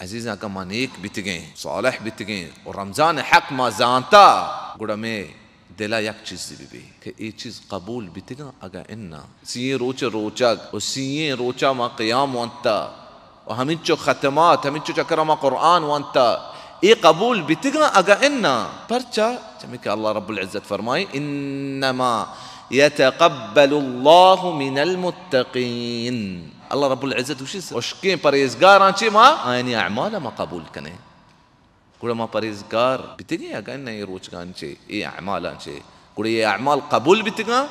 عزیزاں، اگاں ما نیک بیتگیں، صالح بیتگیں و رمضان حق ما زانتا، گڑا مئے دلا یک چیزے بہ بی کہ اے چیز قبول بیتگاں اگاں اناں۔ سیئیں روچ روچگ و سیئیں روچا ما قیام وانتا و ہمینچو ختمات، ہمینچو چکرا ما قرآن وانتا، اے قبول بیتگاں اگاں اناں؟ پرچا؟ چمی کہ اللہ رب العزت فرمائی، انما یتقبل اللہ من المتقین۔ اللہ رب العزت گوشی، ہشکیں پرہیزگاراں چہ ما آیانی اعمال ما قبول کنیں۔ گڑا ما پرہیزگار بیتگیں اگاں اناں اے روچگاں چہ، اے اعمالاں چہ، گڑا اے اعمال قبول بیتگاں؟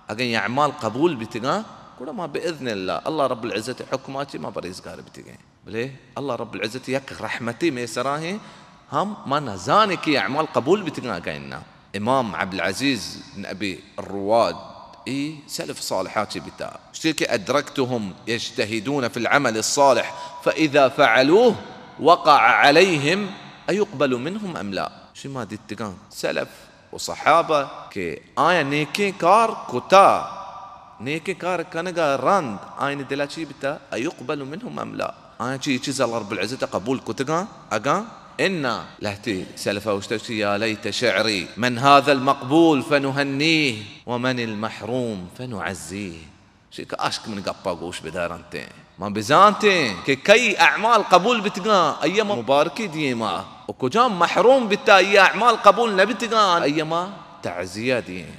اگاں اے اعمال قبول بیتگاں، گڑا ما باذن اللہ، اللہ رب العزت حکما چہ ما پرہیزگار بیتگیں۔ بلے اللہ رب العزت یک رحمتے مئے سرا ہیں، ہم ما نزانیں کہ اعمال قبول بیتگاں اگاں اناں۔ امام عبدالعزیز بن ابی رواد، ای سلف صالحا چہ بیتا، گوشتی کہ ادرکتهم یجتهدون فی العمل الصالح فاذا فعلوه وقع علیهم ایقبل منهم ام لا۔ شما دیتگاں سلف و صحابہ کہ آیاں نیکیں کار کتا، نیکیں کار کنگا رند آیانی دلا چی بیتا؟ ایقبل منهم ام لا؟ آیاں چہ اے چیز اللہ رب العزت قبول کتگاں اگاں اناں؟ لہتے سلفا گوشتگ، یا لیت شعری من هذا المقبول فنهنیه ومن المحروم فنعزیه۔ شی کاش کہ من گپا گوش بدارنتیں، ما بزانتیں کہ کئی اعمال قبول بیتگاں، آئیا ما مبارکی دییں ما، و کجام محروم بیتا، آئی اعمال قبول نہ بیتگاں، آئیا ما تعزیہ دییں۔